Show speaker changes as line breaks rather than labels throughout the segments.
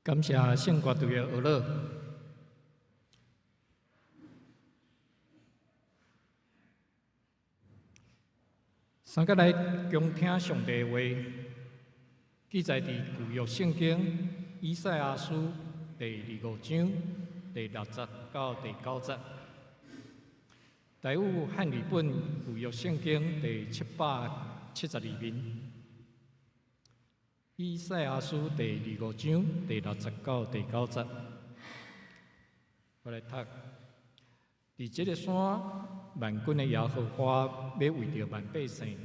感謝聖歌隊的學樂。三個來恭聽上帝的話，記載佇舊約聖經以賽亞書第二五章第六節到第九節。台語漢語本舊約聖經第772面。以賽亞書第二五章第六節到第九節，我來讀。佇這个山，萬軍的耶和華欲為著萬百姓，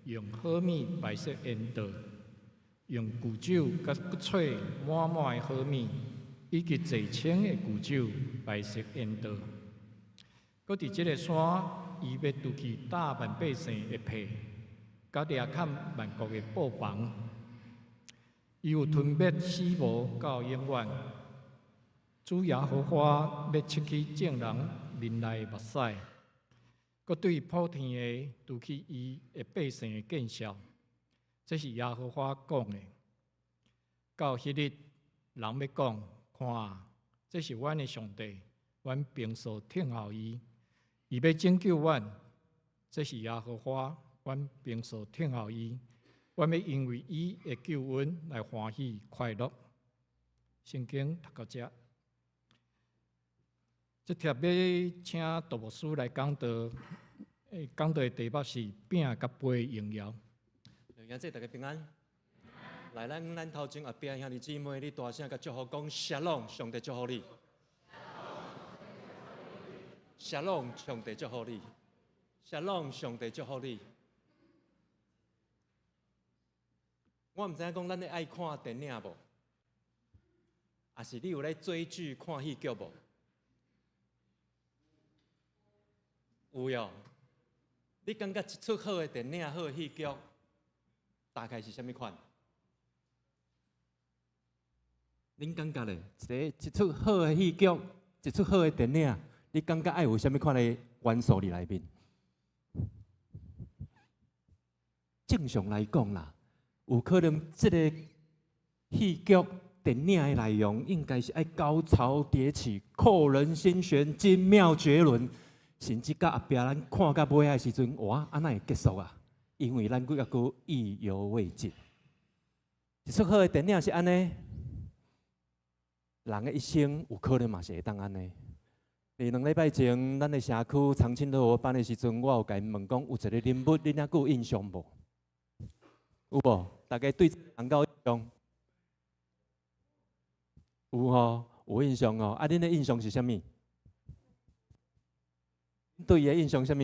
用好物擺設筵桌，用舊酒佮骨髓滿滿的好物，以及濟清的舊酒擺設筵桌。閣佇這个山，伊欲除去打萬百姓的帕，佮掠砍萬國的布枋。伊有吞滅死無到永遠。主耶和華欲拭去眾人面內的目屎，閣對普天下除去伊的百姓的見笑。這是耶和華講的。到彼日，人欲講：看啊，這是阮的上帝，阮平素聽候伊，伊欲拯救阮。這是耶和華，阮平素聽候伊。阮欲因為伊的救恩來歡喜快樂。聖經讀到這，這帖欲請杜牧師來講道，講道的題目是餅佮杯榮耀。
願主大家平安。來，咱頭前後壁兄弟姊妹，你大聲共祝福講，沙龍，上帝祝福你。沙龍，上帝祝福你。沙龍，上帝祝福你。我毋知影講咱咧愛看電影無，抑是你有咧追劇看戲劇無？有喲。你感覺一齣好的電影、好的戲劇，大概是啥物款？恁感覺咧？一個一齣好的戲劇，一齣好的電影，你感覺愛有啥物款的元素佇內面？正常來講啦。有可能這個戲劇、電影的內容應該是愛高潮迭起、扣人心弦、精妙絕倫，甚至到後壁咱看到尾仔的時陣，哇，按怎會結束啊？因為咱閣猶閣意猶未盡。一齣好的電影是按呢，人的一生有可能嘛是會當按呢。佇2禮拜前，咱的社區長青樂活班的時陣，我有共𪜶問講，有一個人物，恁猶閣有印象無？有無？大家對人有印象？有吼，有印象哦。啊，恁的印象是啥物？對伊的印象啥物？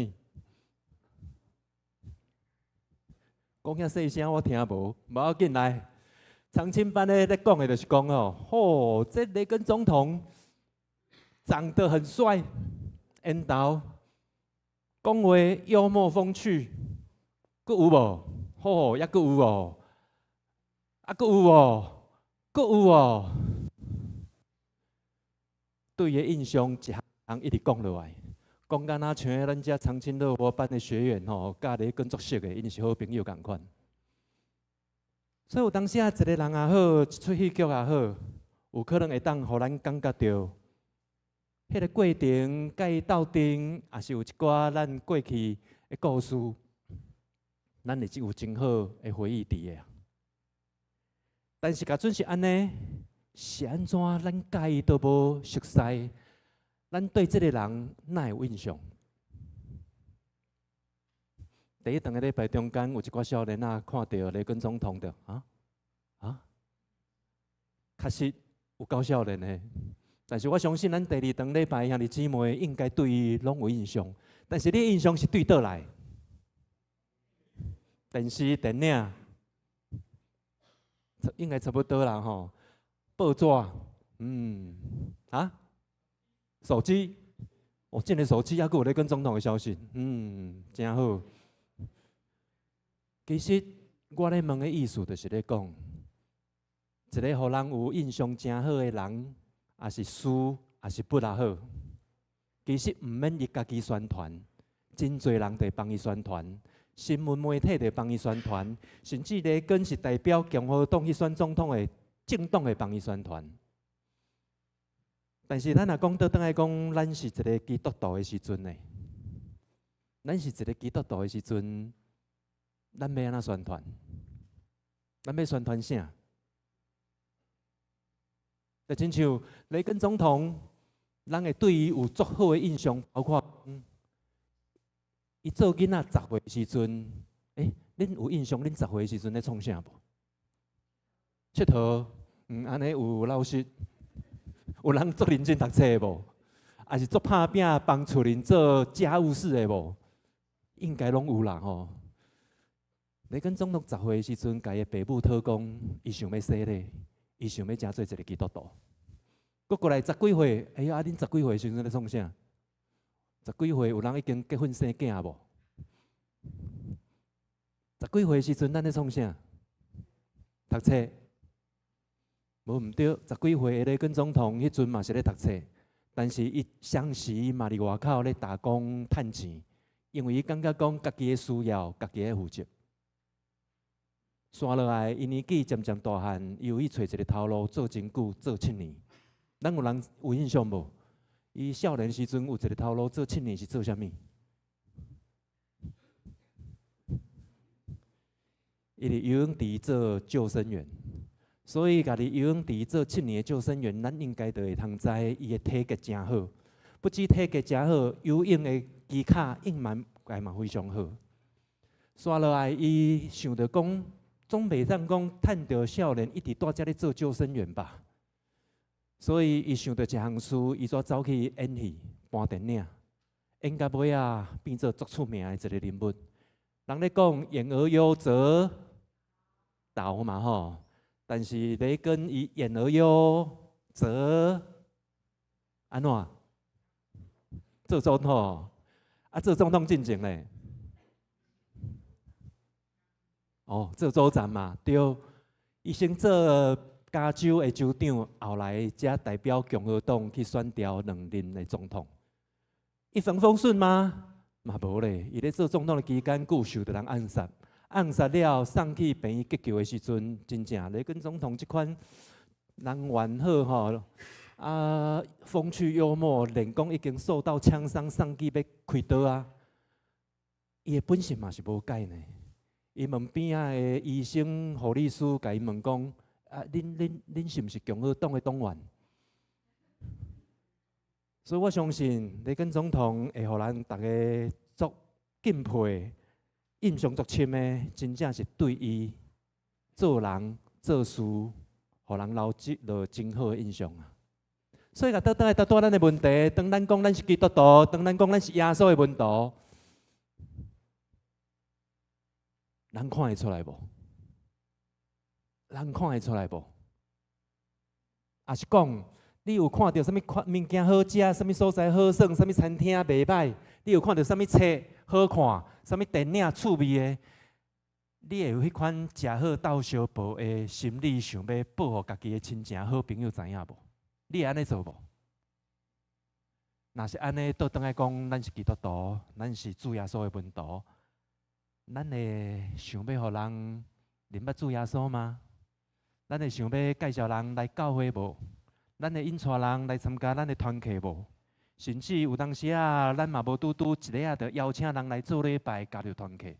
講遐細聲，我聽無。無要緊，來，長青班的咧講的就是講哦，吼，這雷根總統長得很帥，緣投，講話幽默風趣，閣有無？吼，猶閣有哦，啊，閣有哦，閣有哦。對伊的印象一項一直講落來，講敢若像咱遮長青樂活班的學員吼，佮雷根足熟的，𪜶是好朋友仝款。所以有當時啊，一個人也好，一齣戲劇也好，有可能會當予咱感覺著，彼個過程佮伊鬥陣，抑是有一寡咱過去的故事。咱會有真好的回憶佇个。但是，假準是按呢，是按怎？咱佮伊都無熟似，咱對這个人哪會有印象？第一頓個禮拜中間，有一寡少年仔看著雷根總統著啊啊，確實有夠少年的。但是我相信，咱第二頓禮拜兄弟姊妹應該對伊攏有印象。但是你的印象是對佗來？電視、電影應該差不多啦吼。報紙，啊，手機，哦，這个手機猶閣有雷根總統的消息，真好。其實我咧問的意思，就是咧講，一個予人有印象真好的人，抑是事，抑是物也好，其實毋免伊家己宣傳，真濟人佇幫伊宣傳。新聞媒體佇幫伊宣傳，甚至雷根是代表共和黨去選總統的政黨會幫伊宣傳。但是咱若講倒轉來講，咱是一个基督徒的時陣呢？咱是一个基督徒的時陣，咱欲按怎宣傳？咱欲宣傳啥？就親像雷根總統，人會對伊有足好的印象，包括伊做囡仔十歲時陣，欸，恁有印象？恁十歲時陣咧創啥無？𨑨迌，按呢有老實，有人足認真讀冊的無？抑是足拍拚幫厝裡做家務事的無？應該攏有啦吼。雷根總統十歲時陣，共伊爸母討講，伊想欲洗禮，伊想欲成做一个基督徒。閣過來十幾歲，哎呀，啊恁十幾歲時陣咧創啥？十幾歲有人已經結婚生囝無？十幾歲時陣，咱咧創啥？讀冊。無毋對，十幾歲的雷根總統，彼陣嘛是咧讀冊，但是伊相時嘛佇外口咧打工趁錢，因為伊感覺講家己的需要，家己愛負責。紲落來，伊年紀漸漸大漢，伊有去揣一个頭路做真久，做七年。咱有人有印象無？伊少年時陣有一个頭路做七年是做啥物？伊佇游泳池做救生員，所以共佇游泳池做七年的救生員，咱應該就會通知伊的體格誠好。不止體格誠好，游泳的技巧應該嘛非常好。紲落來，伊想著講，總袂當講趁著少年一直蹛遮咧做救生員吧？所以伊想著一項事，伊煞走去演戲、搬電影，演到尾仔變做足出名的一个人物。人咧講演而優則導嘛吼，但是雷根伊演而優則按怎？做總統，啊做總統進前咧？哦，做州長嘛，對。伊先做加州的州長，後來才代表共和黨去選著兩任的總統。一帆風順嗎？嘛無咧。伊咧做總統的期間，閣有受著人暗殺，暗殺了送去病院急救的時陣，真正雷根總統這款人緣好吼，啊風趣幽默，連講已經受到槍傷，送去欲開刀啊，伊的本性嘛是無改呢。伊問邊仔的醫生、護理師，共伊問講：啊，恁恁恁是毋是共和黨的黨員？所以我相信雷根總統會予咱逐家足敬佩、印象足深的，真正是對伊做人做事，予人留落真好的印象啊！所以，共倒轉來拄拄咱的問題，當咱講咱是基督徒，當咱講咱是耶穌的門徒，人看會出來無？人看會出來無？抑是講，你有看著啥物款物件好食，啥物所在好耍，啥物餐廳袂䆀？你有看著啥物冊好看，啥物電影趣味的？你會有彼款食好鬥相報的心理，想欲報予家己的親情好朋友知影無？你會按呢做無？若是按呢，倒轉來講，咱是基督徒，咱是主耶穌的門徒，咱會想欲予人認捌主耶穌嗎？咱會想欲介紹人來教會無？咱會引帶人來參加咱的團契無？甚至有當時啊，咱嘛無拄拄一下仔就邀請人來做禮拜，加入團契。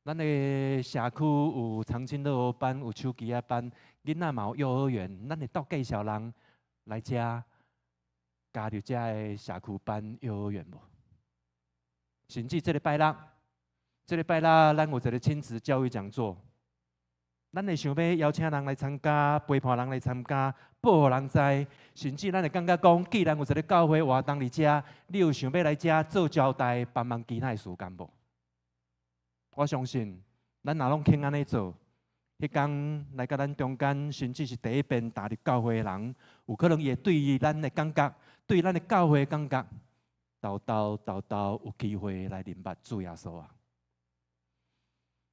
咱的社區有長青樂活班，有手機仔班，囡仔嘛有幼兒園，咱會鬥介紹人來遮加入遮的社區班、幼兒園無？甚至這个拜六，這个拜六咱有一个親子教育講座，咱會想欲邀請人來參加，陪伴人來參加，報予人知。甚至咱會感覺講，既然有一个教會活動佇遮，你有想欲來遮做招待，幫忙其他的事工無？我相信，咱若攏肯按呢做，彼工來佮咱中間，甚至是第一遍踏入教會的人，有可能伊會對於咱的感覺，對咱的教會的感覺，沓沓沓沓有機會來認捌主耶穌啊！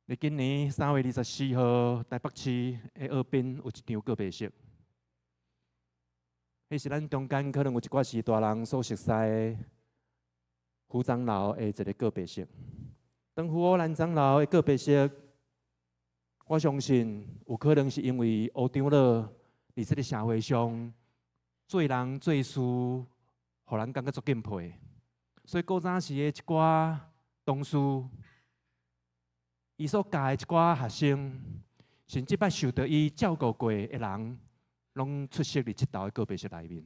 佇今年3月24號，台北市的河濱有一場告別式，彼是咱中間可能有一寡序大人所熟似的胡長老的一个告別式。當胡歐蘭長老的告別式，我相信有可能是因為胡長老佇這个社會上做人做事，予人感覺足敬佩。所以古早時的一寡同事，伊所教的一寡學生，甚至捌受著伊照顧過的人，攏出席佇這晝的告別式內面。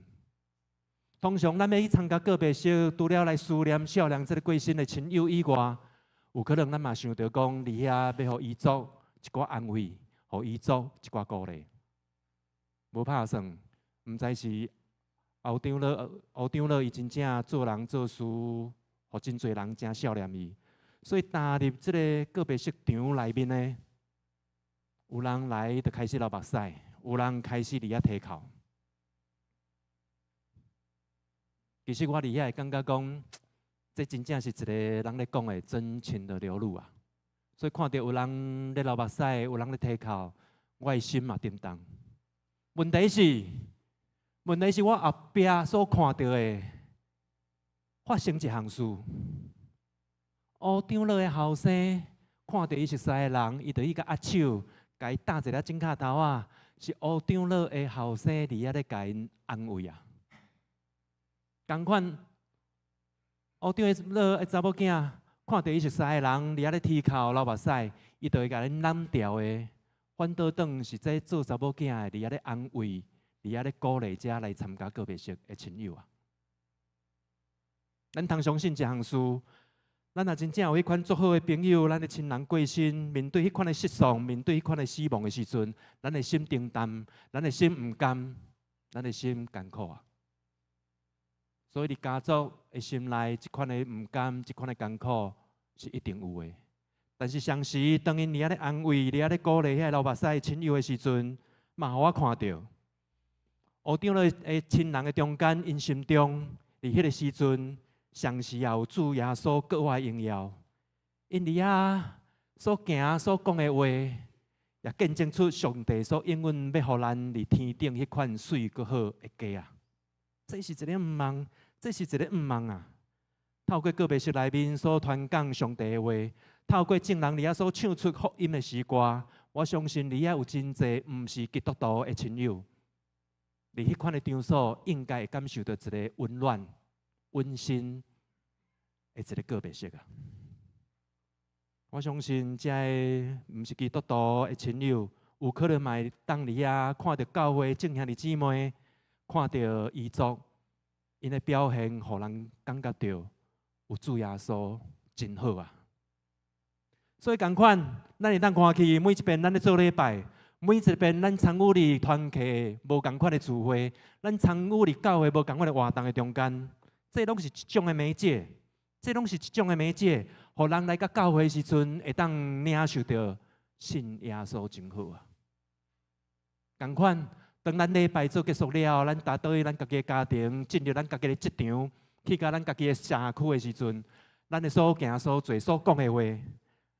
通常咱欲去參加告別式，除了來思念少年這个過身的親友以外，有可能咱嘛想著講，佇遐欲予遺族一寡安慰，予遺族一寡鼓勵。無拍算，毋知是歐長老，歐長老伊真正做人做事，予真濟人誠少念伊。所以踏入這个告別式場內面呢，有人來就開始流目屎，有人開始佇遐啼哭。其實我佇遐會感覺講，這真正是一個人咧講的真情的流露啊。所以看著有人咧流目屎，有人咧啼哭，我的心嘛沉重。問題是我後壁所看著的發生一項事。烏長老的後生看著伊熟似的人，伊就去共握手，共伊搭一下枕跤頭仔，是烏長老的後生佇遐咧共𪜶安慰啊。仝款，烏長老的查某囝看著伊熟似的人佇遐咧啼哭流目屎，伊就會共𪜶攬牢的。反倒轉是這做查某囝的佇遐咧安慰，佇遐咧鼓勵遮來參加告別式的親友啊。咱通相信一項事，咱若真正有彼款足好的朋友，咱的親人過身，面對彼款的失喪，面對彼款的死亡的時陣，咱的心沉重，咱的心毋甘，咱的心艱苦啊。所以，佇家族的心內，這款的毋甘，這款的艱苦是一定有的。但是，同時當𪜶佇遐咧安慰、佇遐咧鼓勵遐流目屎親友的時陣，嘛予我看著，烏長老的親人的中間，𪜶心中佇彼个時陣，同時也有主耶穌格外榮耀。𪜶佇遐所行、所講的話，也見證出上帝所應允欲予咱佇天頂彼款媠閣好的家啊！這是一个毋望，這是一个毋望啊！透過告別式內面所傳講上帝的話，透過眾人佇遐所唱出福音的詩歌，我相信佇遐有真濟毋是基督徒的親友，佇彼款的場所，應該會感受著一个溫暖、溫馨的一个告別式啊！我相信遮个毋是基督徒的親友，有可能嘛會當佇遐看著教會眾兄弟姊妹，看著遺族，𪜶的表現，予人感覺著有主耶穌真好啊！所以仝款，咱會當看去每一遍咱咧做禮拜，每一遍咱參與佇團契無仝款的聚會，咱參與佇教會無仝款的活動的中間，這攏是一種的媒介，這攏是一種的媒介，予人來到教會時陣，會當領受著信耶穌真好啊！仝款，當咱禮拜做結束了，咱踏倒去咱家己的家庭，進入咱家己的職場，去到咱家己的社區的時陣，咱的所行所做所講的話，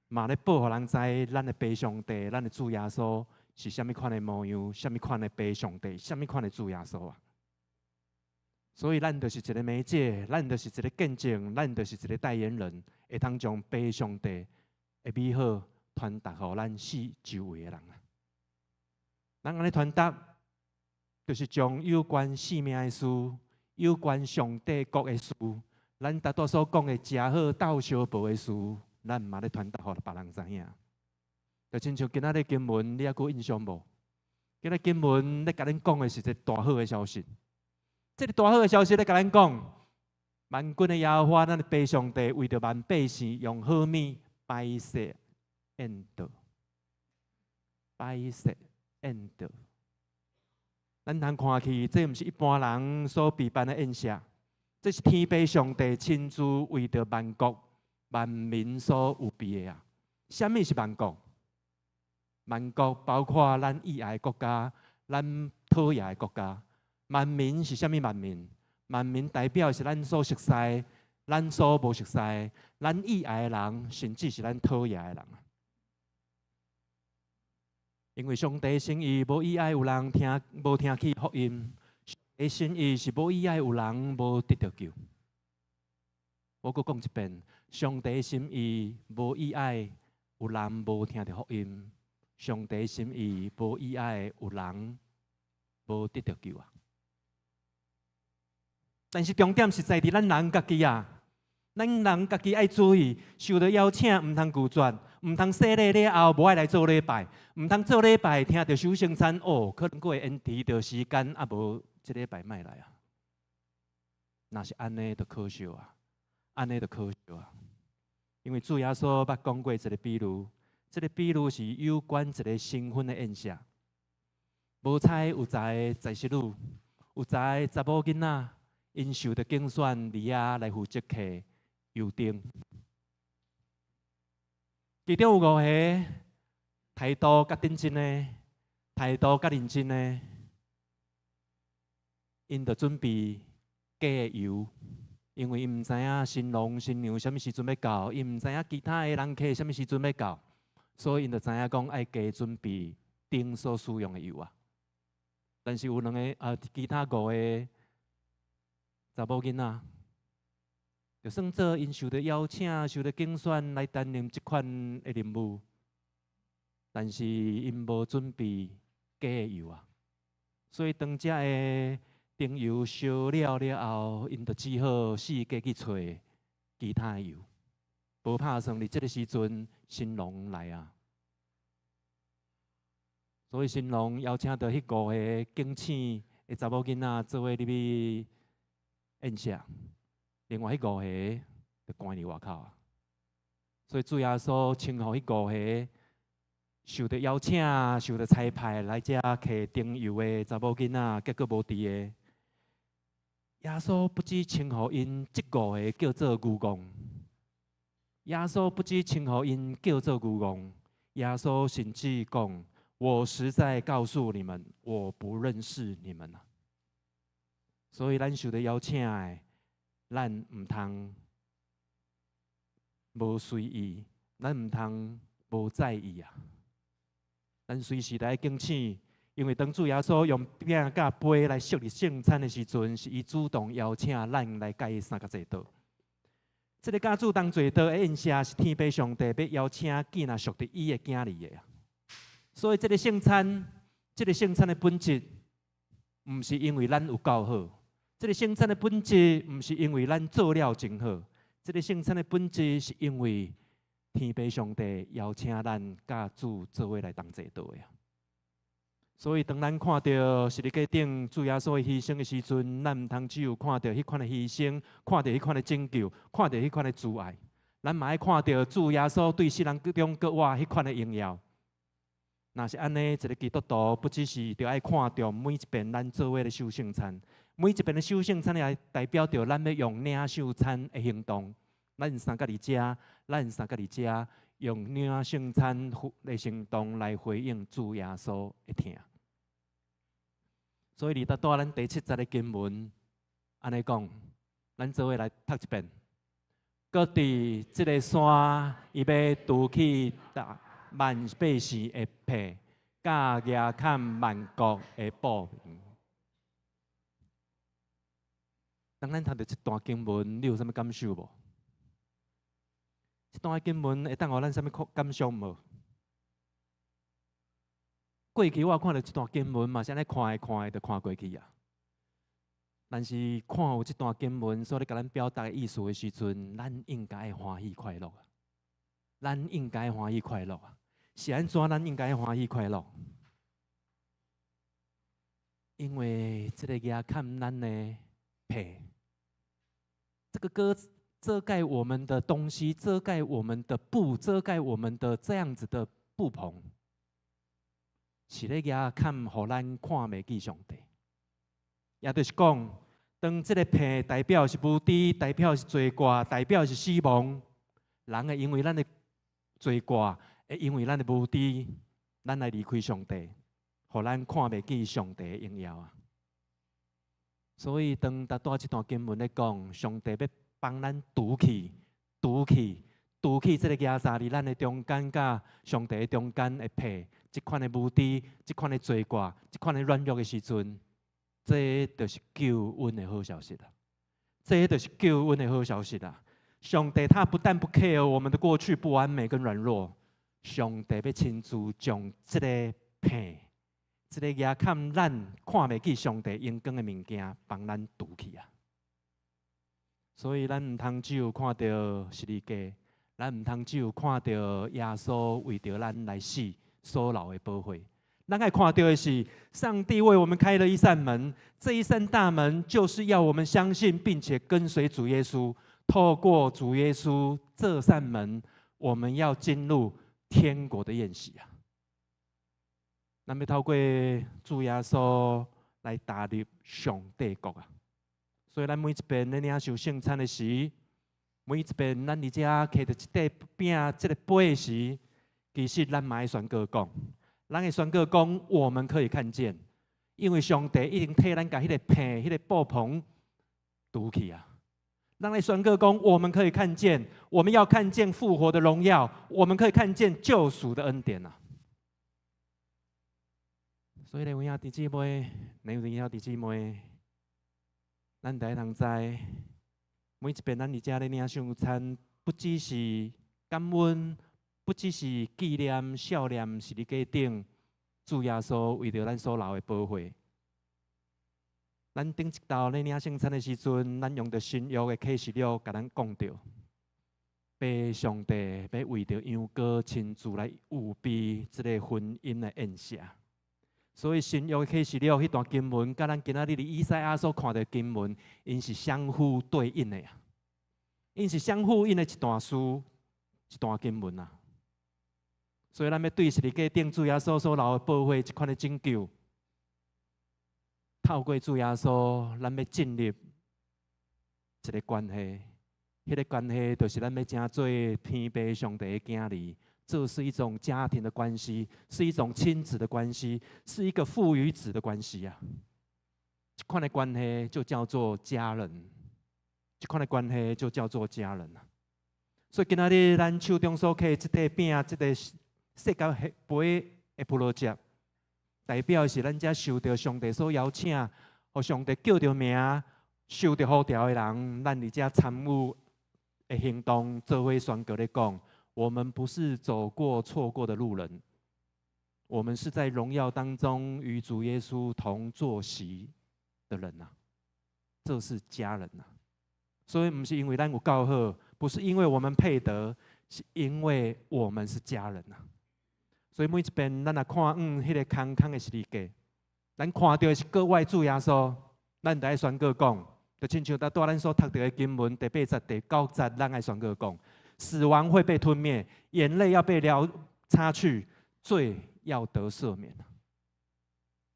嘛咧報予人知，咱的爸上帝，咱的主耶穌是啥物款的模樣，啥物款的爸上帝，啥物款的主耶穌啊！所以咱就是一个媒介，咱就是一个見證，咱就是一个代言人，會通將爸上帝的美好傳達予咱四周圍的人啊！咱按呢傳達，就是將有關生命的事、有關上帝國的事，咱拄才所講的食好鬥相報的事，咱嘛咧傳達予別人知影。就親像今仔日經文，你猶閣有印象無？今仔日經文咧共恁講的是一个大好的消息。這个大好的消息咧共咱講，萬軍的耶和華，咱的父上帝為著萬百姓用好物擺設宴桌，擺設宴桌。咱通看去，這毋是一般人所備辦的宴席，這是天父上帝親自為著萬國萬民所預備的啊！啥物是萬國？萬國包括咱意愛的國家，咱討厭的國家。萬民是啥物萬民？萬民代表是咱所熟似、咱所無熟似、咱意愛的人，甚至是咱討厭的人。因為上帝心意無意愛有人聽無聽去福音，上帝心意是無意愛有人無得著救。我閣講一遍，上帝心意無意愛有人無聽著福音，上帝心意無意愛有人無得著救啊！但是重點是在佇咱人家己啊，咱人家己愛注意，受著邀請毋通拒絕，毋通洗禮了後無愛來做禮拜，毋通做禮拜聽著守聖餐哦，可能閣會延遲著時間，啊無這禮拜莫來啊。若是按呢，就可惜啊，按呢就可惜啊。因為主耶穌捌講過一個比喻，這個比喻是有關一個新婚的宴席。無彩有十个在室女，有十个查某囡仔，𪜶受著揀選佇遐來負責提油燈。其中有五個態度較認真的，態度較認真的，𪜶就準備加的油，因為𪜶毋知影新郎新娘啥物時陣欲到，𪜶毋知影其他的人客啥物時陣欲到，所以𪜶就知影講愛加準備燈所使用的油啊。但是有兩个啊，其他五个查某囡仔，就算做𪜶受著邀請、受著揀選來擔任這款的任務，但是𪜶無準備加的油啊，所以當這个燈油燒了了後，𪜶就只好四界去揣其他的油。無拍算佇這个時陣，新郎來啊！所以新郎邀請著彼五个警醒的查某囡仔做伙入去宴席，另外彼五个就關佇外口啊。所以主耶穌稱呼彼五个受著邀請、受著差派來遮提燈油的查某囡仔，結果無佇的。耶穌不只稱呼𪜶這五个叫做愚戇，耶穌不只稱呼𪜶叫做愚戇，耶穌甚至講：我實在告訴你們，我不認識你們啊！所以咱受著邀請的，咱毋通無隨意，咱毋通無在意啊！咱隨時來警醒，因為當主耶穌用餅佮杯來設立聖餐的時陣，是伊主動邀請咱來佮伊相共坐桌。這個佮主同坐桌的宴席，是天父上帝欲邀請囝仔屬佇伊的囝兒的啊！所以，這個聖餐，這個聖餐的本質，毋是因為咱有夠好。這個聖餐的本質，毋是因為咱做了真好。這個聖餐的本質，是因為天父上帝邀請咱佮主做伙來同坐桌的啊。所以，當咱看著十字架頂主耶穌的犧牲的時陣，咱毋通只有看著彼款的犧牲，看著彼款的拯救，看著彼款的慈愛，咱嘛愛看著主耶穌對世人中閣活彼款的榮耀。若是按呢，一个基督徒不只是著愛看重每一遍咱做伙咧守聖餐，每一遍的守聖餐也代表著咱欲用領受餐的行動。咱三個佇遮，咱三個佇遮，用領聖餐的行動來回應主耶穌的疼。所以，佇拄仔咱第七節的經文，按呢講，咱做伙來讀一遍。閣佇這个山，伊欲除去萬百姓的帕，佮額崁萬國的布棚。當咱讀著這段經文，你有啥物感受無？這段經文會當予咱啥物感想無？過去我看著這段經文嘛，是按呢看的看的，就看過去啊。但是看有這段經文所咧共咱表達的意思的時陣，咱應該歡喜快樂啊！咱應該歡喜快樂啊！是按怎咱應該歡喜快樂？因為這个額崁咱的帕，這個遮遮蓋我們的東西，遮蓋我們的布，遮蓋我們的這樣子的布棚，是咧額崁，予咱看袂見上帝。也就是講，當這个帕代表是無知，代表是罪過，代表是死亡，人會因為咱的罪過，會因為咱的無知，咱來離開上帝，予咱看袂見上帝的榮耀啊！所以，當拄仔這段經文咧講，上帝欲幫咱除去、除去、除去這个夾雜佇咱的中間，佮上帝的中間的帕，這款的無知、這款的罪過、這款的軟弱的時陣，這就是救恩的好消息啦！這就是救恩的好消息啦！上帝他不但不 care 我們的過去不完美跟軟弱，上帝欲親自將這个帕、這个額崁咱看袂見上帝榮光的物件，幫咱除去啊！所以咱毋通只有看著十字架，咱毋通只有看著耶穌為著咱來死所流的寶血。咱愛看著的是，上帝為我們開了一扇門，這一扇大門就是要我們相信並且跟隨主耶穌。透過主耶穌這扇門，我們要進入天國的宴席啊！咱欲透過主耶穌來踏入上帝國啊！所以咱每一遍咧領受聖餐的時，每一遍咱佇遮提著這塊餅、這个杯的時，其實咱嘛愛宣告講，咱會宣告講，我們可以看見，因為上帝已經替咱共彼个棚、彼个布棚除去啊！咱來宣告講，我們可以看見，我們要看見復活的榮耀，我們可以看見救贖的恩典啊！所以咧，有影弟姊妹，你有影弟姊妹，咱大家通知，每一遍咱佇遮咧領聖餐，不只是感恩，不只是紀念、孝念十字架頂主耶穌為著咱所流的寶血。咱頂一道咧領聖餐的時陣，咱用著新約的啟示錄，共咱講著，父上帝欲為著羊羔親自來預備這个婚姻的宴席。所以新約啟示錄彼段經文，佮咱今仔日佇以賽亞所看著經文，𪜶是相互對應的啊！𪜶是相呼應的一段書，一段經文啊。所以咱欲對十字架頂主耶穌所流的寶血，這款的拯救，透過主耶穌，咱欲進入一个關係，彼个關係就是咱欲成做天父上帝的囝兒。這是一種家庭的關係，是一種親子的關係，是一個父與子的關係啊！這款的關係就叫做家人，這款的關係就叫做家人啊！所以今仔日咱手中所提這塊餅，這个世界杯的葡萄汁，代表是咱遮受著上帝所邀請，予上帝叫著名，受著呼召的人，咱佇遮參與的行動，做伙宣告咧講。我們不是走過錯過的路人，我們是在榮耀當中與主耶穌同坐席的人吶，這是家人吶。所以毋是因為咱有夠好，不是因為我們配得，是因為我們是家人吶。所以每一遍咱若看彼个空空的十字架，咱看著的是閣外主耶穌，咱就愛宣告講，就親像拄仔咱所讀著的經文第八節、第九節，咱愛宣告講。死亡會被吞滅，眼淚要被療擦去，罪要得赦免。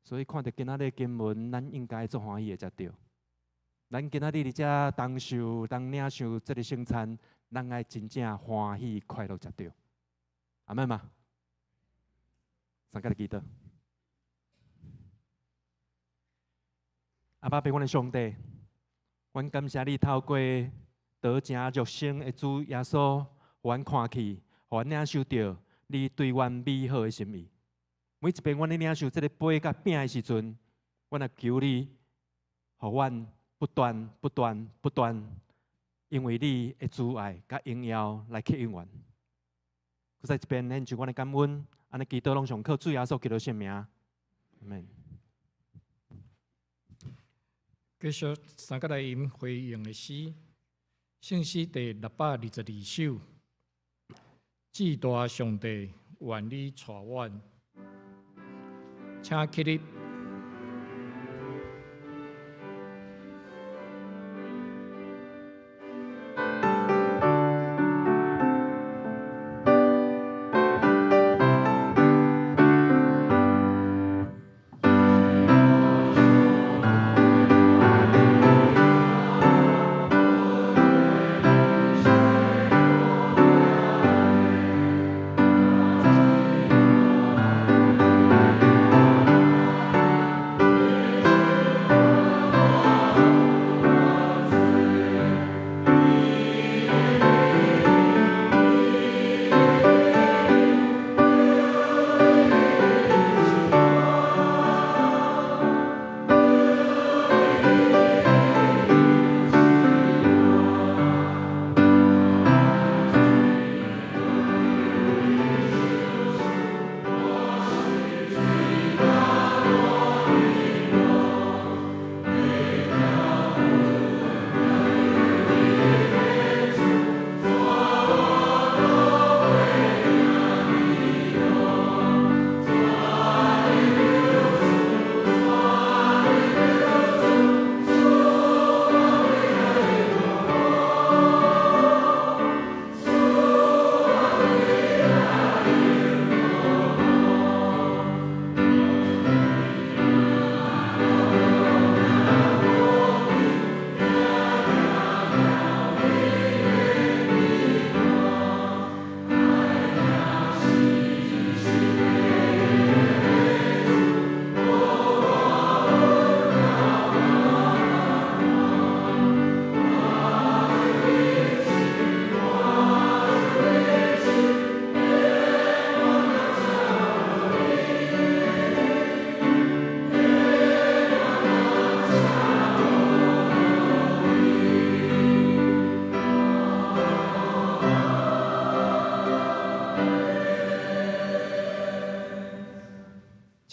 所以看著今仔日經文，咱應該足歡喜的才對。咱今仔日佇遮同受、同領受這个聖餐，咱愛真正歡喜快樂才對。阿們嗎？三個來祈禱。阿爸，父阮的上帝，阮感謝你透過道成肉身的主耶穌，予阮看見，予阮領受著你對阮美好的心意。每一遍阮咧領受這个杯佮餅的時陣，阮來求你，予阮不斷、不斷、不斷，因為你的慈愛佮榮耀來吸引阮。閣再一遍獻上阮的感恩，按呢祈禱攏上靠主耶穌基督聖名，阿們。
繼續三個來吟回應的詩。聖詩第622首，至大上帝，願你帶阮，請起立。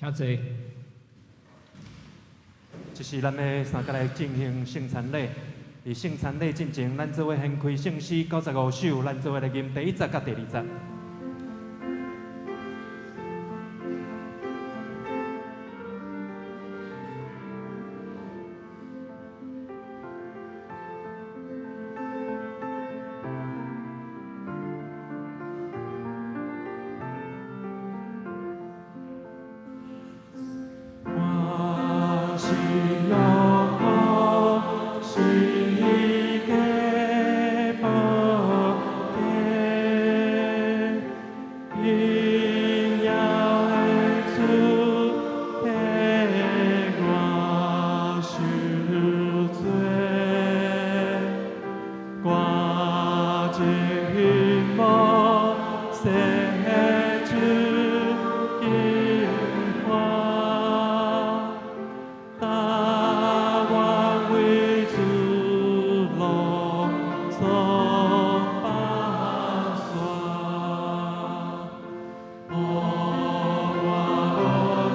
請坐。
這是咱欲三佮來進行聖餐禮。佇聖餐禮進前，咱做伙掀開聖詩95首，咱做伙來吟第一節佮第二節。我是約伯，是個寶家，榮耀的主替我受罪，割盡摩西之精華，但願為主路所爬山，予我無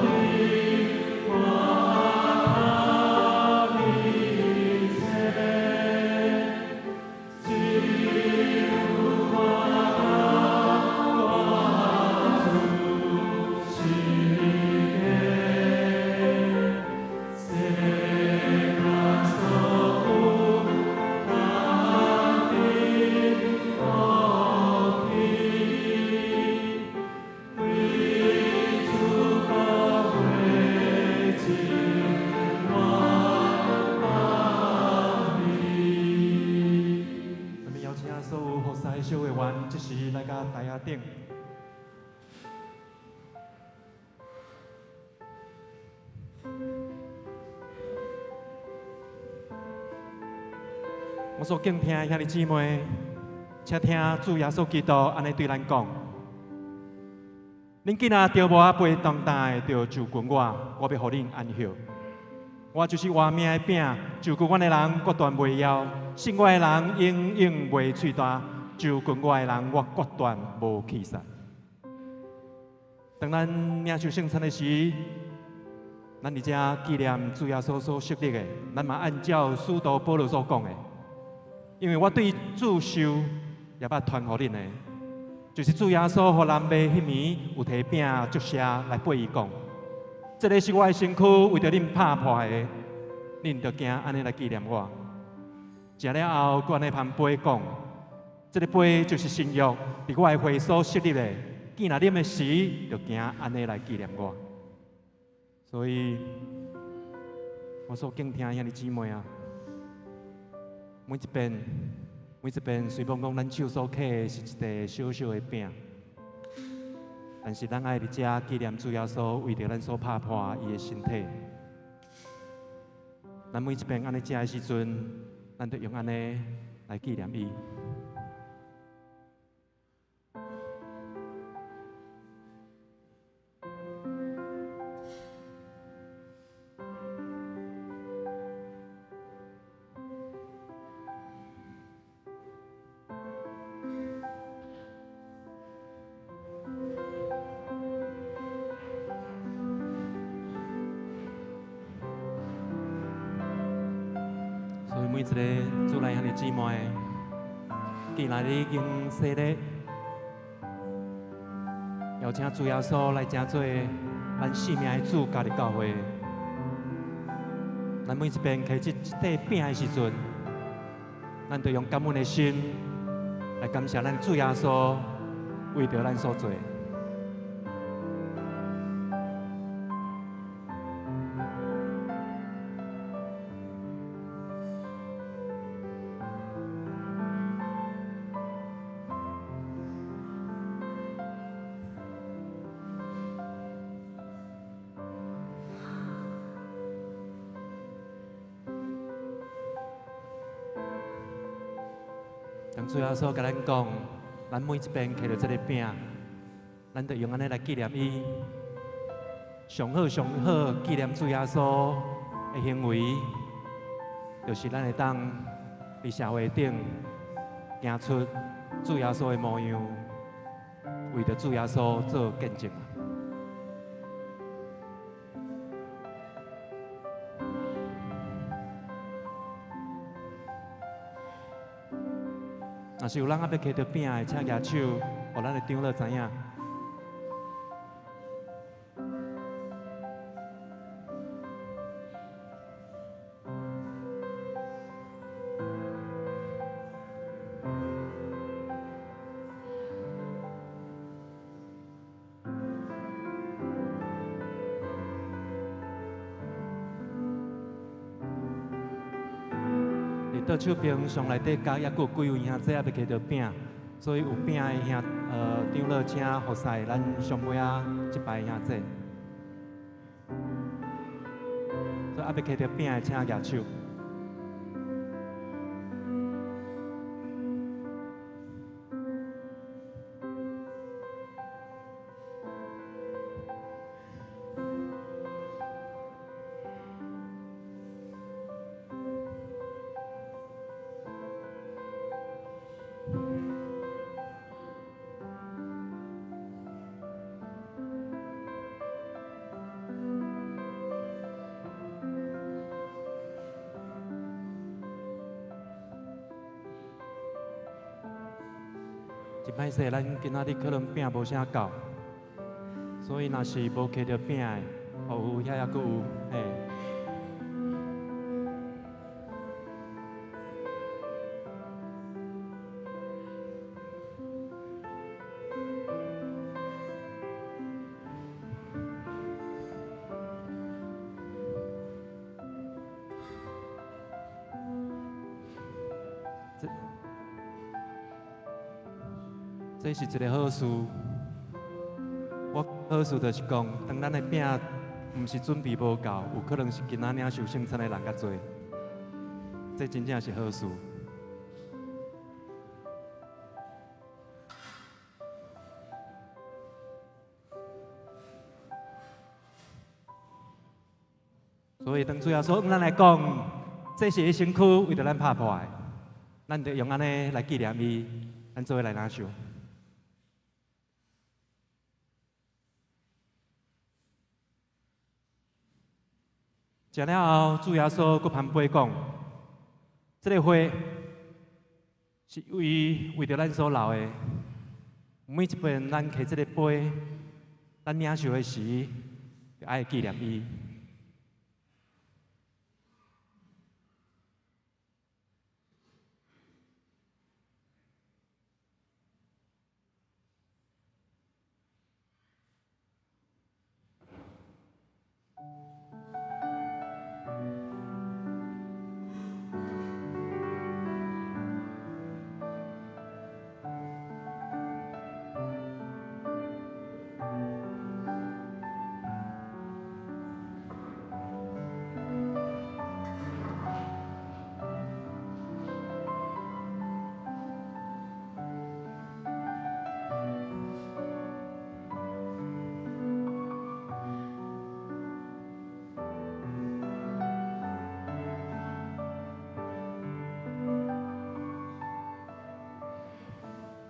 伫看透一切，只有看到我主是假，世間所有通得予去，為主寶血盡我百味。咱們邀請所有服侍小會員，這時來到台仔頂。我所敬聽的兄弟姊妹，請聽主耶穌基督按呢對咱講：恁囝若著無仔背重擔的，著就近我，我欲予恁安歇。我就是活命的餅，就近阮的人，決斷袂枵；信我的人，永遠袂喙焦。就近我的人，我決斷無棄殺。當咱領受聖餐的時，咱佇遮紀念主耶穌所設立的，咱嘛按照使徒保羅所講的，因為我對主受，也捌傳予恁的，就是主耶穌予人賣彼暝，有提餅祝謝來掰伊講：這个是我的身軀，為著恁拍破的，恁著行按呢來紀念我。食了後，閣按呢捧杯講：這个杯就是新約，佇我的血所設立的。見若啉的時，著行按呢來紀念我。所以，我所敬聽的兄弟姊妹啊，每一遍，每一遍，雖罔講咱手所揢的是一塊小小的餅，但是咱愛佇遮紀念主耶穌為著咱所拍破伊的身體。咱每一遍按呢食的時陣，咱就用按呢來紀念伊。所以每一个主內兄弟姊妹，既然你已經洗禮，邀請主耶穌來成做咱生命的主，加入教會。咱每一遍揢這一塊餅的時陣，咱就用感恩的心來感謝咱主耶穌為著咱所做的。當主耶穌共咱講，咱每一遍揢著這个餅，咱就用按呢來紀念伊。上好上好紀念主耶穌的行為，就是咱會當佇社會頂行出主耶穌的模樣，為著主耶穌做見證。若是有人猶未揢著餅的，請舉手，予咱的長老知影。倒手邊上內底角，猶閣有幾位兄弟猶未揢著餅，所以有餅的兄長老請服侍咱上尾仔這排兄弟。所以猶未揢著餅的，請舉手。真歹勢，咱今仔日可能餅無啥夠，所以若是無揢著餅的，哦有遐猶閣有，嘿。這是一個好事。我好事就是講，當咱的餅毋是準備無夠，有可能是今仔領受聖餐的人較濟。這真正是好事。所以當主耶穌向咱來講，這是伊身軀為著咱拍破的，咱就用按呢來紀念伊，咱做伙來領受。食了後，主耶穌閣攀杯講：這个血是為著咱所流的。每一遍咱提這个杯，咱領受的時，就愛紀念伊。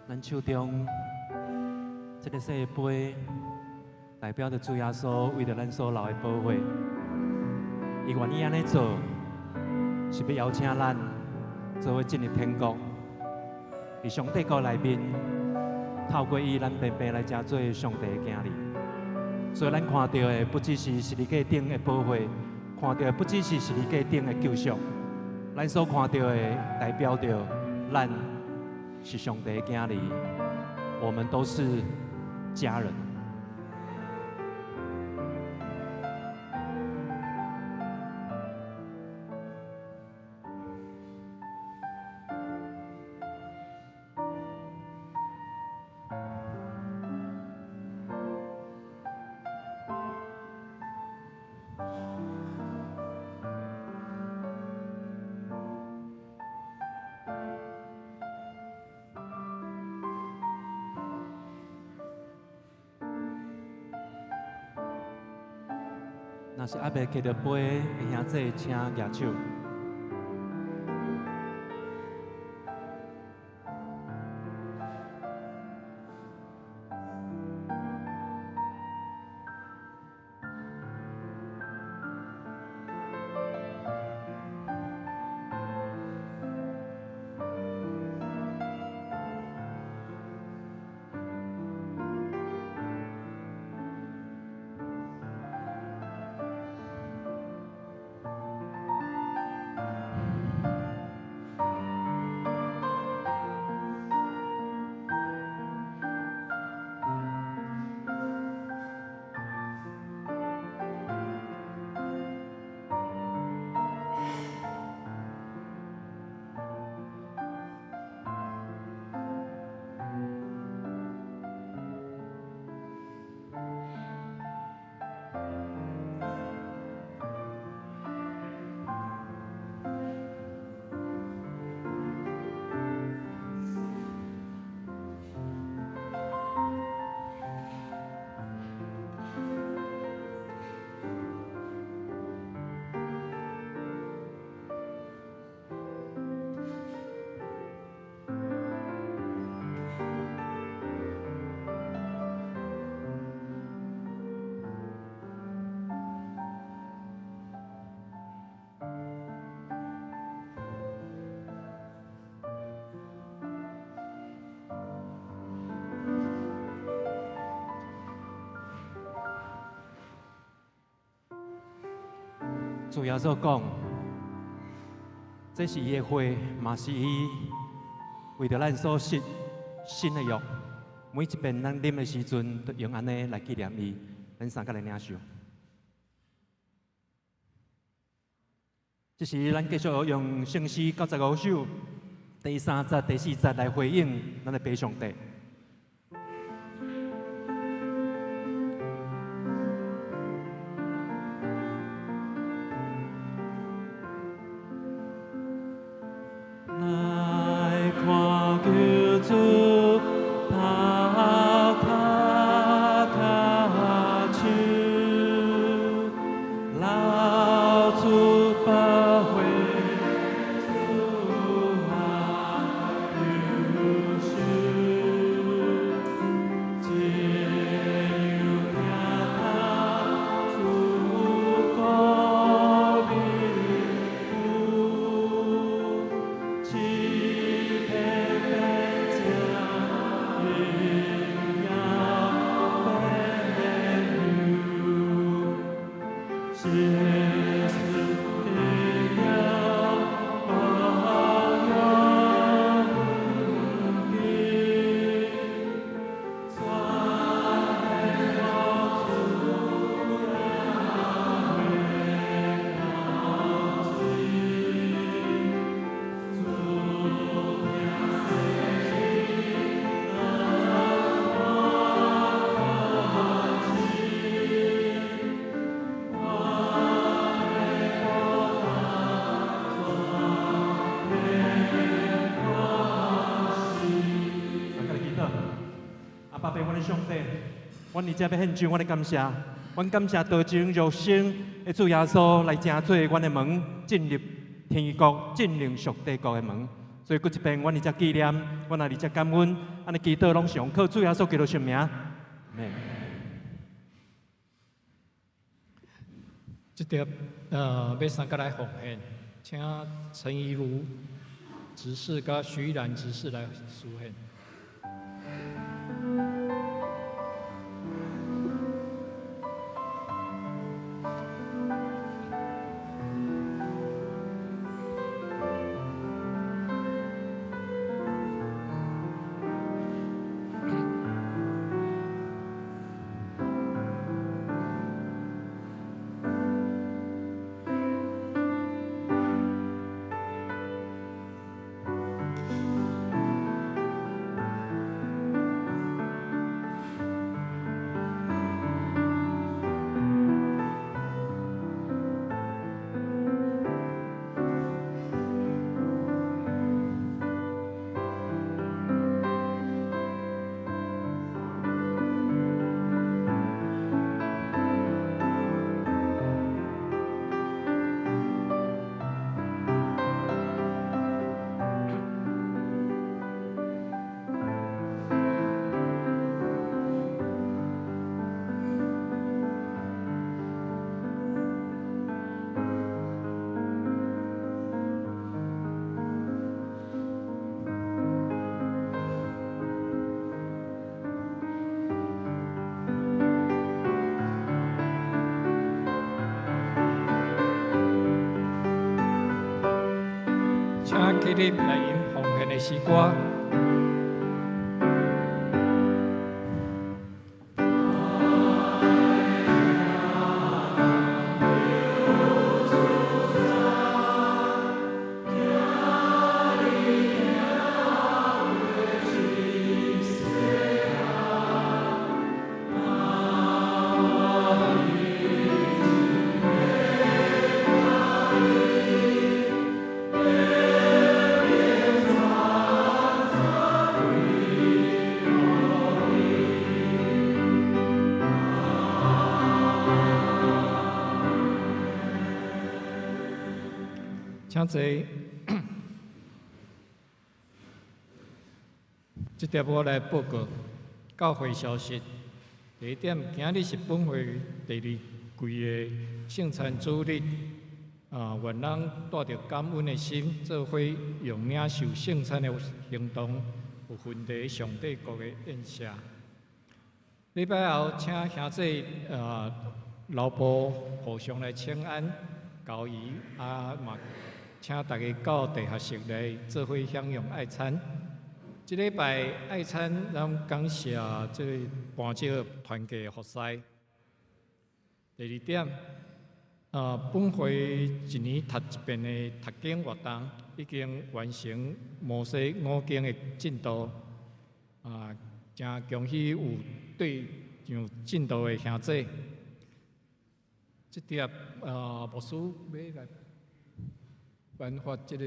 咱手中這个細杯，代表著主耶穌為著咱所流的寶血。伊願意按呢做，是欲邀請咱做伙進入天國。佇上帝國內面，透過伊，咱平平來成做上帝的囝兒。所以咱看到的不只是十字架頂的寶血，看到的不只是十字架頂的救贖，咱所看到的代表著咱是上帝的囝兒，我們都是家人。若是猶未提著杯的兄弟，請舉手。主耶穌講，這是伊的血，嘛是伊為著咱所立新的約。每一遍咱啉的時陣，都用按呢來紀念伊。咱三個來領受。這時，咱繼續用聖詩95首第三節、第四節來回應咱的父上帝。來看救主頭殼跤手，流出寶血，主啊憂愁，這樣疼痛自古未有，只体變成榮耀變有，是得了保養的，全我主主大家來祈禱，阿爸父，阮的上帝，阮佇遮欲獻上阮的感謝，阮感謝道成肉身的主耶穌來成做阮的門，進入天國、進入上帝國的門。所以，閣一遍，阮佇遮紀念，阮也佇遮感恩，按呢祈禱攏是奉靠主耶穌基督聖名。阿們。
這碟欲三個來奉獻，請陳怡如執事佮徐蘭執事來司獻。請起立來吟奉獻的詩歌。請坐。這碟我來報告教會消息。第一點，今日是本會第二季的聖餐主日。願咱帶著感恩的心，做伙用領受聖餐的行動，有份佇上帝國的宴席。禮拜後，請兄弟老婆互相來請安。交誼啊嘛，請大家到地下室來做伙享用愛餐。這禮拜愛餐，咱感謝這个搬石團契服侍。第二點，本會一年讀一遍的讀經活動已經完成摩西五經的進度，啊，誠恭喜有對上進度的兄弟。這點牧師欲來頒發這個。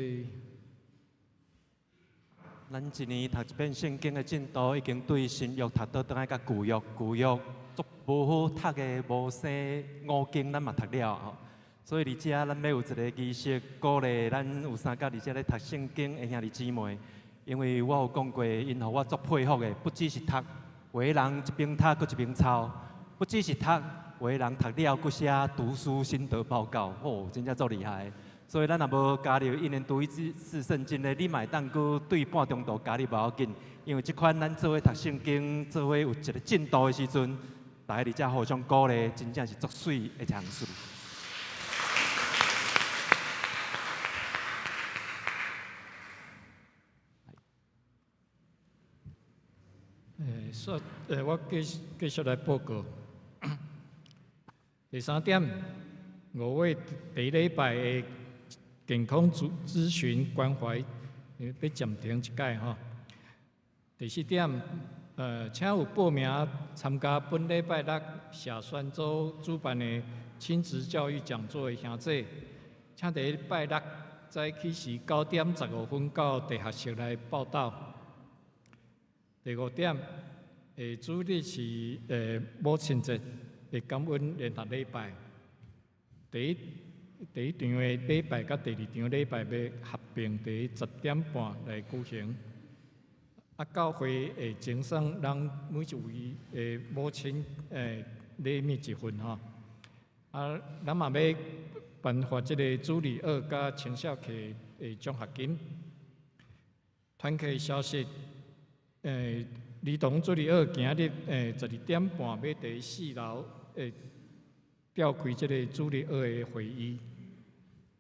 咱一年讀一遍聖經的進度，已經對新約讀到轉來佮舊約，舊約足無好讀的摩西五經，咱嘛讀了吼。所以佇遮，咱欲有一个儀式，鼓勵咱有三甲佇遮咧讀聖經的兄弟姊妹。因為我有講過，𪜶予我足佩服的，不只是讀，有的人一邊讀閣一邊抄，不只是讀，有的人讀了閣寫讀書心得報告，吼，真正足厲害。所以咱若無加入一年讀一次聖經的，你嘛會當閣對半中途加入無要緊，因為這款咱做伙讀聖經，做伙有一个進度的時陣，大家佇遮互相鼓勵，真正是足媠的一項事。
說，我繼繼續來報告。第三點，5月第一禮拜的健康諮諮詢關懷，欲暫停一擺吼。第四點，請有報名參加本禮拜六社宣組主辦的親子教育講座的兄弟，請佇拜六早起時9點15分到地下室來報到。第五點，下主日是母親節的感恩聯合禮拜。第一場的禮拜佮第二場禮拜欲合併佇10點半來舉行。啊，教會會贈送咱每一位的母親禮物一份吼。啊，咱嘛欲頒發這个主日學佮青少課的獎學金。團契消息，兒童主日學今日12點半欲佇四樓召開這个主日學的會議。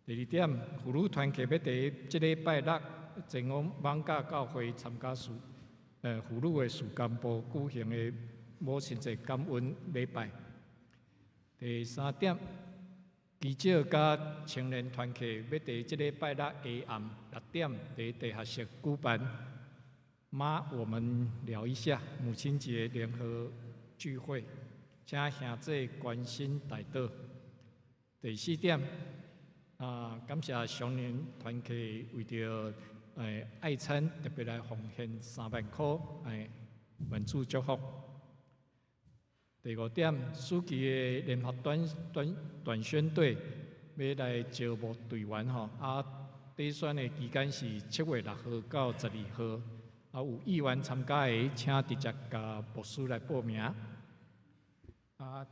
第二點，婦女團契欲佇這禮拜六前往艋舺教會參加婦女的事工部舉行的母親節感恩禮拜。第三點，基少佮青年團契欲佇這禮拜六下暗6點佇地下室舉辦。媽，我們聊一下母親節聯合聚會，請兄弟關心代禱。第四點，啊，感謝少年團契為著愛餐特別來奉獻3萬塊，願主祝福。第五點，暑期的聯合短短短宣隊欲來招募隊員吼，啊，短宣的期間是7月6號到12號。啊，有意願參加的，請直接共牧師來報名。啊，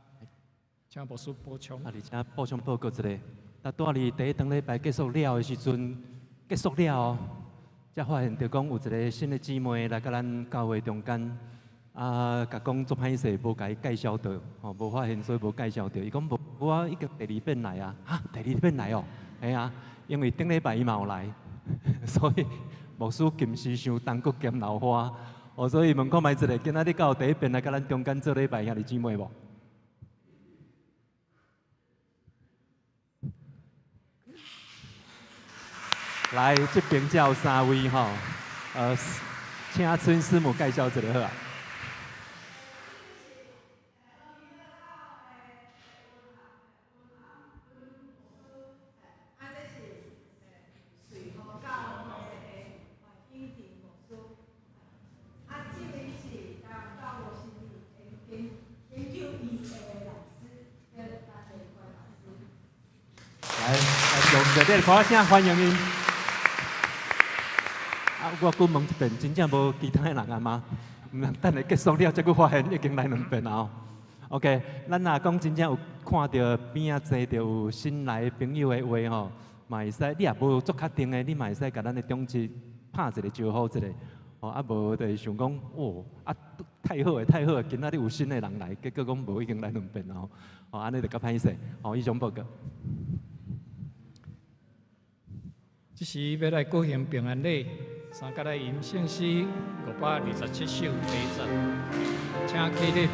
請牧師補充。
啊，而且補充報告一下，啊，拄仔日第一場禮拜結束了的時陣，結束了後，才發現著講有一个新的姊妹來佮咱教會中間，啊，共講足歹勢，無共伊介紹著，吼，無發現，所以無介紹著。伊講無，我已經第二遍來啊，哈，第二遍來哦，嘿啊，因為頂禮拜伊嘛有來，所以。牧師金絲傷重，閣兼老花，哦，所以問看覓一下，今仔日敢有第一遍來佮咱中間做禮拜兄弟姊妹無？來，這邊才有三位吼，請孫師母介紹一下好啊。來，用熱烈的鼓聲歡迎𪜶。啊，我閣問一遍，真正無其他的人啊嗎？毋通等下結束了，才閣發現已經來兩遍啊吼。OK，咱若講真正有看著邊仔坐著有新來朋友的話吼，嘛會使，你也無足確定的，你嘛會使共咱的長執拍一个招呼一下。哦，啊無就會想講，哦，啊太好的太好的，今仔日有新的人來，結果講無已經來兩遍啊吼。哦，按呢就較歹勢。哦，以上報告。
這時欲來舉行平安禮，三角來吟聖詩527首第一節，請起立。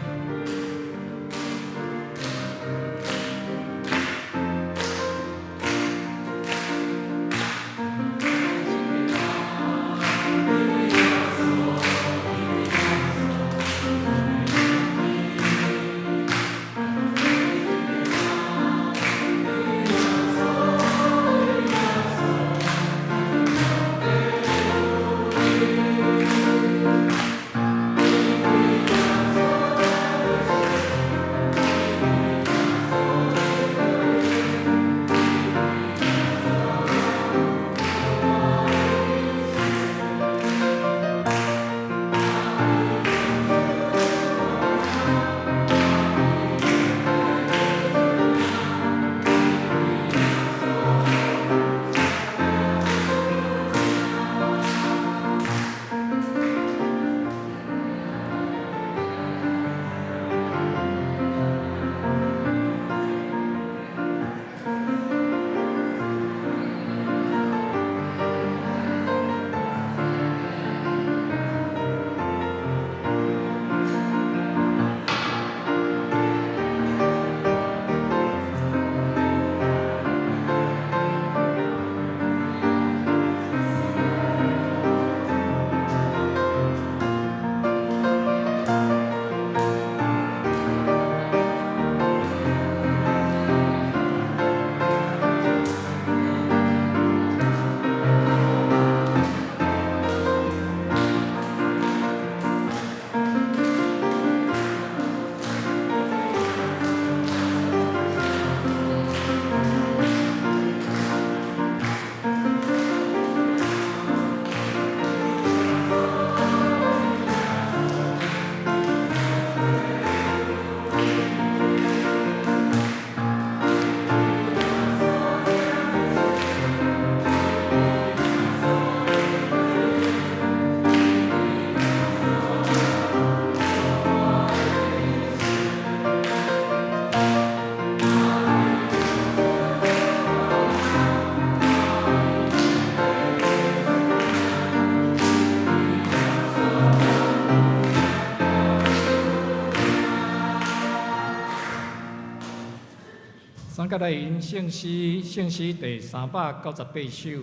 三角來吟聖詩，聖詩第398首，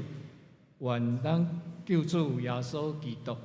願咱救主耶穌基督。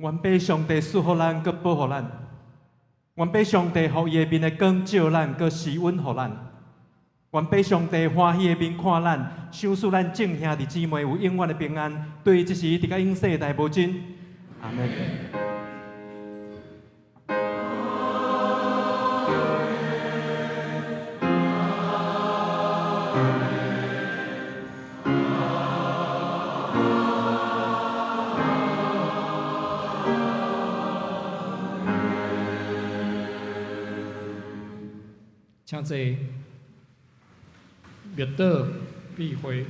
愿被上帝赐予咱，阁保护咱；愿被上帝予伊的面的光照咱，阁施恩予咱；愿被上帝欢喜的面看咱，赏赐咱众兄弟姊妹有永远的平安。对这时，直到永世代无尽。阿们。
请坐，默祷闭会。